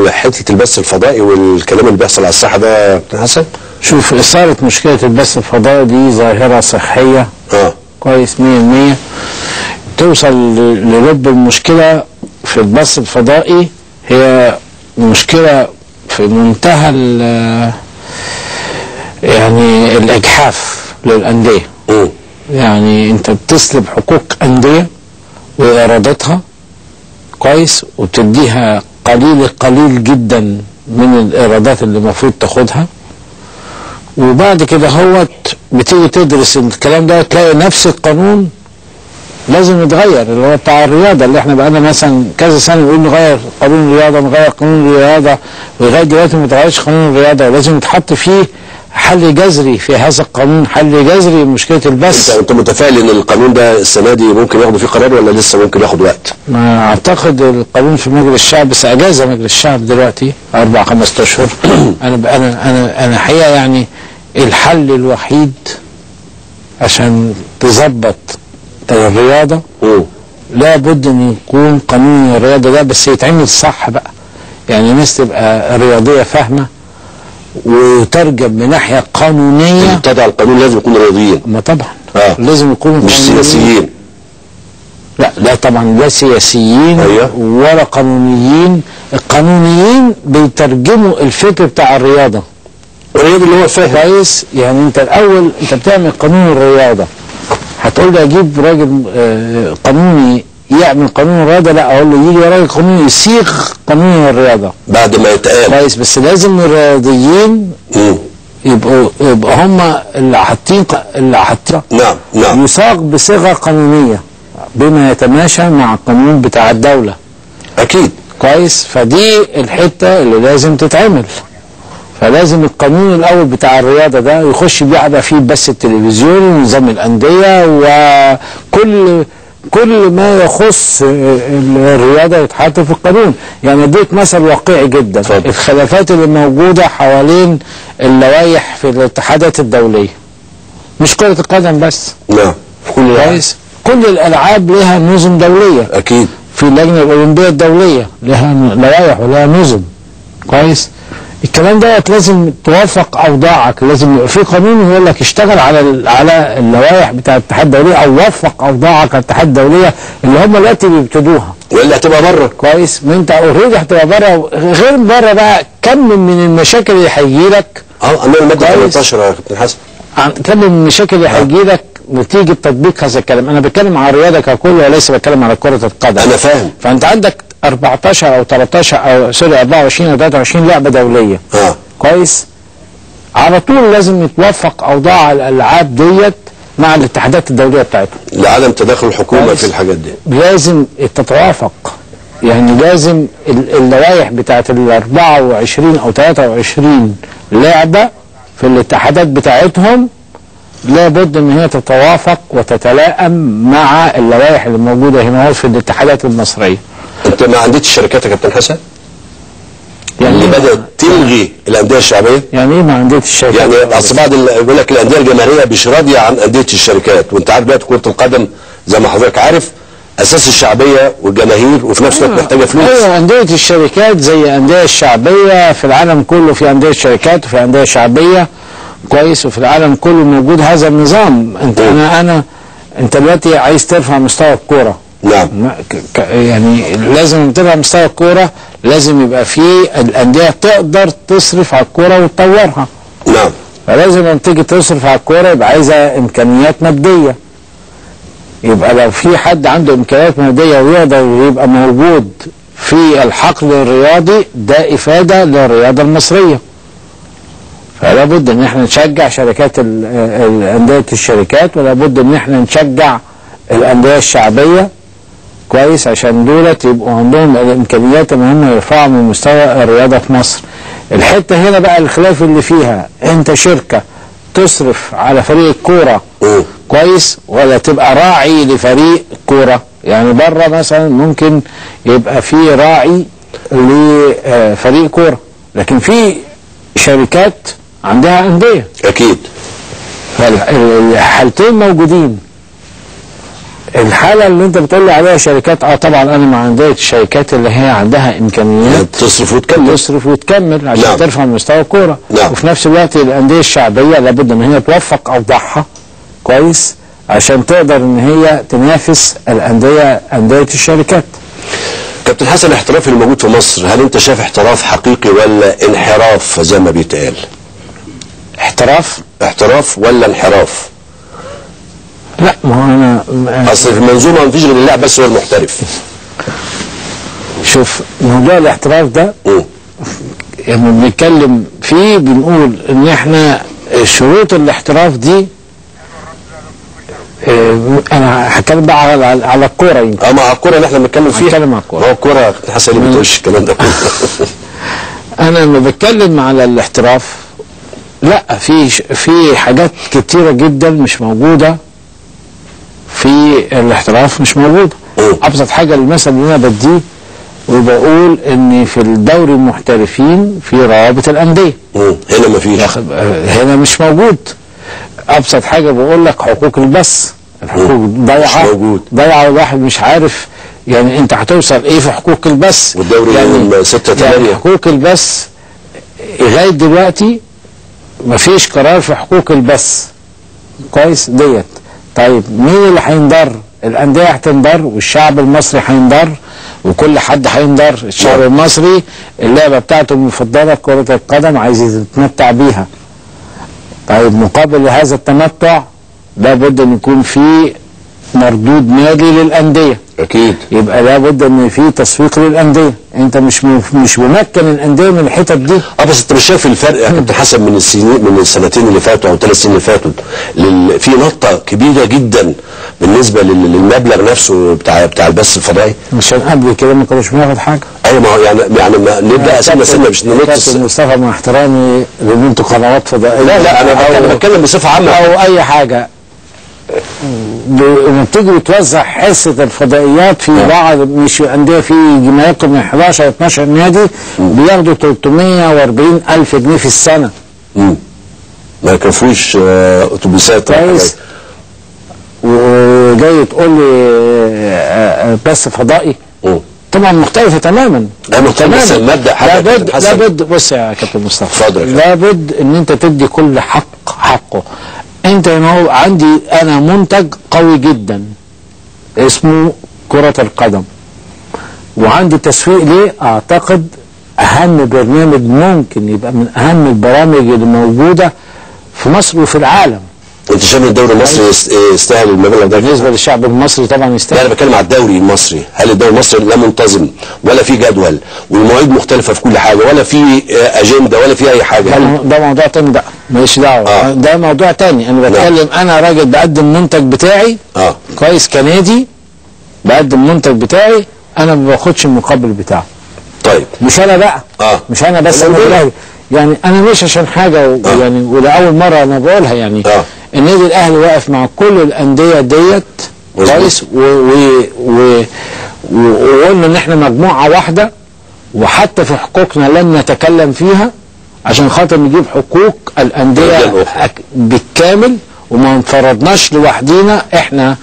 حتة البث الفضائي والكلام اللي بيحصل على الساحة ده يا كابتن حسن؟ شوف، اثاره مشكلة البث الفضائي دي ظاهره صحية كويس 100%، توصل للب المشكلة في البث الفضائي. هي مشكلة في منتهى يعني الاجحاف للاندية. يعني انت بتسلب حقوق اندية وارادتها كويس، وبتديها قليل قليل جدا من الايرادات اللي المفروض تاخدها، وبعد كده هوت بتيجي تدرس الكلام ده تلاقي نفس القانون لازم يتغير، اللي هو بتاع الرياضة اللي احنا بقالنا مثلا كذا سنة نقول نغير قانون الرياضة نغير قانون الرياضة، ولغاية دلوقتي ما اتغيرش قانون الرياضة، ولازم يتحط فيه حل جذري في هذا القانون، حل جذري لمشكلة البث. انت متفائل ان القانون ده السنة دي ممكن ياخدوا فيه قرار ولا لسه ممكن ياخد وقت؟ ما اعتقد القانون في مجلس الشعب، بس اجازه مجلس الشعب دلوقتي 4-5 اشهر. انا انا انا انا حقيقة يعني الحل الوحيد عشان تظبط الرياضة لابد ان يكون قانون الرياضة ده بس يتعمل صح بقى، يعني الناس تبقى رياضية فاهمه وترجم من ناحية قانونية. ابتدى القانون لازم يكون رياضيين. ما طبعا لازم يكونوا مش سياسيين. لا لا طبعا لا سياسيين. أيوة. ولا قانونيين. القانونيين بيترجموا الفكر بتاع الرياضة، الرياضي اللي هو فاهم كويس. يعني انت الاول انت بتعمل قانون الرياضة، هتقول لي اجيب راجل قانوني يعمل قانون الرياضة؟ لا، اقول له يجي راجل قانوني يصيغ قانون الرياضة بعد ما يتقال كويس، بس لازم الرياضيين يبقوا هم اللي حاطين نعم نعم، يصاغ بصيغة قانونية بما يتماشى مع القانون بتاع الدولة. اكيد كويس. فدي الحتة اللي لازم تتعمل. فلازم القانون الاول بتاع الرياضة ده يخش بيبقى فيه بث التلفزيون ونظام الاندية وكل ما يخص الرياضة يتحط في القانون. يعني اديك مثل واقعي جدا. فضل. الخلافات اللي موجودة حوالين اللوائح في الاتحادات الدولية، مش كره القدم بس. نعم، كل كويس، كل الالعاب لها نظم دولية. اكيد في اللجنة الاولمبية الدولية لها لوائح ولها نظم كويس. الكلام ده لازم توافق اوضاعك، لازم يبقى في قانون يقول لك اشتغل على اللوائح بتاع الاتحاد الدولي او وفق اوضاعك على الاتحاد الدولية اللي هم دلوقتي بيبتدوها، ولا هتبقى بره كويس. ما انت already هتبقى بره، غير بره بقى كم من المشاكل اللي هيجي لك. انا المادة 18 يا كابتن حسن، كم من المشاكل اللي هيجي لك نتيجة تطبيق هذا الكلام. انا بتكلم على الرياضة ككل وليس بتكلم على كره القدم. انا فاهم. فانت عندك 14 او 13 او sorry 24 او 23 لعبه دولية. كويس، على طول لازم يتوافق اوضاع الالعاب ديت مع الاتحادات الدولية بتاعتهم لعدم تدخل الحكومة في الحاجات دي. لازم تتوافق، يعني لازم اللوائح بتاعت ال 24 او 23 لعبه في الاتحادات بتاعتهم لابد ان هي تتوافق وتتلائم مع اللوائح اللي موجودة هنا في الاتحادات المصرية. انت ما عندكش الشركات يا كابتن حسن؟ يعني اللي بدات تلغي الاندية الشعبية؟ يعني ايه ما عندكش الشركات؟ يعني اصل بعض يقول لك الاندية الجماهيرية مش راضية عن اندية الشركات، وانت عارف دلوقتي كره القدم زي ما حضرتك عارف اساس الشعبية والجماهير، وفي نفس الوقت محتاجه فلوس. ايوه، اندية الشركات زي اندية الشعبية في العالم كله، في اندية شركات وفي اندية شعبية كويس، وفي العالم كله موجود هذا النظام. انت انا انت دلوقتي عايز ترفع مستوى الكورة. نعم. يعني لازم ترفع مستوى الكورة، لازم يبقى في الاندية تقدر تصرف على الكورة وتطورها. نعم. فلازم لما تيجي تصرف على الكورة يبقى عايزه امكانيات مادية. يبقى لو في حد عنده امكانيات مادية ويقدر يبقى موجود في الحقل الرياضي ده افاده للرياضة المصرية. فلا بد ان احنا نشجع شركات اندية الشركات، ولا بد ان احنا نشجع الاندية الشعبية كويس، عشان دولت يبقوا عندهم الامكانيات ان هم يرفعوا من مستوى الرياضة في مصر. الحتة هنا بقى الخلاف اللي فيها، انت شركة تصرف على فريق الكورة كويس ولا تبقى راعي لفريق كورة؟ يعني بره مثلا ممكن يبقى في راعي لفريق كورة، لكن في شركات عندها اندية. اكيد. فالحالتين موجودين. الحالة اللي انت بتقول لي عليها شركات، طبعا انا مع اندية الشركات اللي هي عندها امكانيات تصرف وتكمل، تصرف وتكمل عشان نعم. ترفع مستوى الكورة. نعم. وفي نفس الوقت الاندية الشعبية لابد ان هي توفق اوضاعها كويس عشان تقدر ان هي تنافس الاندية، اندية الشركات. كابتن حسن، الاحتراف اللي موجود في مصر، هل انت شايف احتراف حقيقي ولا انحراف زي ما بيتقال؟ احتراف؟ احتراف ولا انحراف؟ لا، ما هو انا اصل في المنظومة ما فيش غير اللاعب بس هو المحترف. شوف، موضوع الاحتراف ده لما بنتكلم فيه بنقول ان احنا شروط الاحتراف دي، انا هتكلم بقى على الكورة يمكن. ما على الكورة اللي احنا بنتكلم فيها. هتكلم على الكورة. ما هو الكورة يا كابتن حسن اللي بتقولش الكلام ده كله. انا لما بتكلم على الاحتراف، لا، في حاجات كتيرة جدا مش موجودة في الاحتراف، مش موجودة. ابسط حاجة المثل اللي انا بديه وبقول ان في الدوري المحترفين في روابط الاندية. هنا مفيش. هنا مش موجود. ابسط حاجة بقول لك حقوق البث، الحقوق ضايعة، ضايعة، والواحد مش عارف يعني انت هتوصل ايه في حقوق البث. والدوري يعني 6-8 يعني حقوق البث لغاية دلوقتي مفيش قرار في حقوق البث كويس ديت. طيب مين اللي هينضر؟ الاندية هتنضر، والشعب المصري هينضر، وكل حد هينضر. الشعب المصري اللعبة بتاعته المفضلة كره القدم، عايز يتمتع بيها. طيب مقابل لهذا التمتع لابد ان يكون في مردود مالي للاندية. اكيد. يبقى لابد ان في تسويق للاندية، انت مش ممكن الاندية من الحتت دي. بس انت مش شايف الفرق يا كابتن حسن من السنين، من السنتين اللي فاتوا او 3 سنين اللي فاتوا، في نطه كبيرة جدا بالنسبة للمبلغ نفسه بتاع البث الفضائي؟ عشان قبل كده ما كناش بناخد حاجة. ايوه، ما هو يعني ما نبدا سنة سنة مش ننط. كابتن مصطفى، مع احترامي لان انتوا قنوات فضائية. لا انا بتكلم بصفة عامة او اي حاجة. لما بتيجي توزع حصة الفضائيات في بعض مش اندية، في جمعيات من 11 12 نادي بياخدوا 340 الف جنيه في السنة. ما يكفوش اتوبيسات. كويس. وجاي تقول لي بس فضائي؟ طبعا مختلفة تماما. لا مختلفة، بس المبدا حاجة. لابد، بص يا كابتن مصطفى، اتفضل. لابد ان انت تدي كل حق حقه. انت هو عندي انا منتج قوي جدا اسمه كرة القدم، وعندي تسويق ليه. اعتقد اهم برنامج ممكن يبقى من اهم البرامج اللي موجودة في مصر وفي العالم. انت شايف الدوري المصري يستاهل المبلغ ده؟ بالنسبة للشعب المصري طبعا يستاهل. لا، انا بتكلم على الدوري المصري. هل الدوري المصري لا منتظم ولا في جدول والمواعيد مختلفة في كل حاجة ولا في اجندة ولا في اي حاجة؟ ده موضوع تاني بقى، ماليش دعوه. ده موضوع تاني. انا بتكلم، انا راجل بقدم منتج بتاعي كويس كنادي، بقدم منتج بتاعي، انا ما باخدش المقابل بتاعه. طيب مش انا بقى، مش انا بس، انا الاهلي يعني، انا مش عشان حاجة يعني، ولاول مرة انا بقولها يعني. النادي الاهلي واقف مع كل الاندية ديت كويس، وقلنا ان احنا مجموعة واحدة، وحتى في حقوقنا لن نتكلم فيها عشان خاطر نجيب حقوق الاندية بالكامل، وما انفرضناش لوحدينا، احنا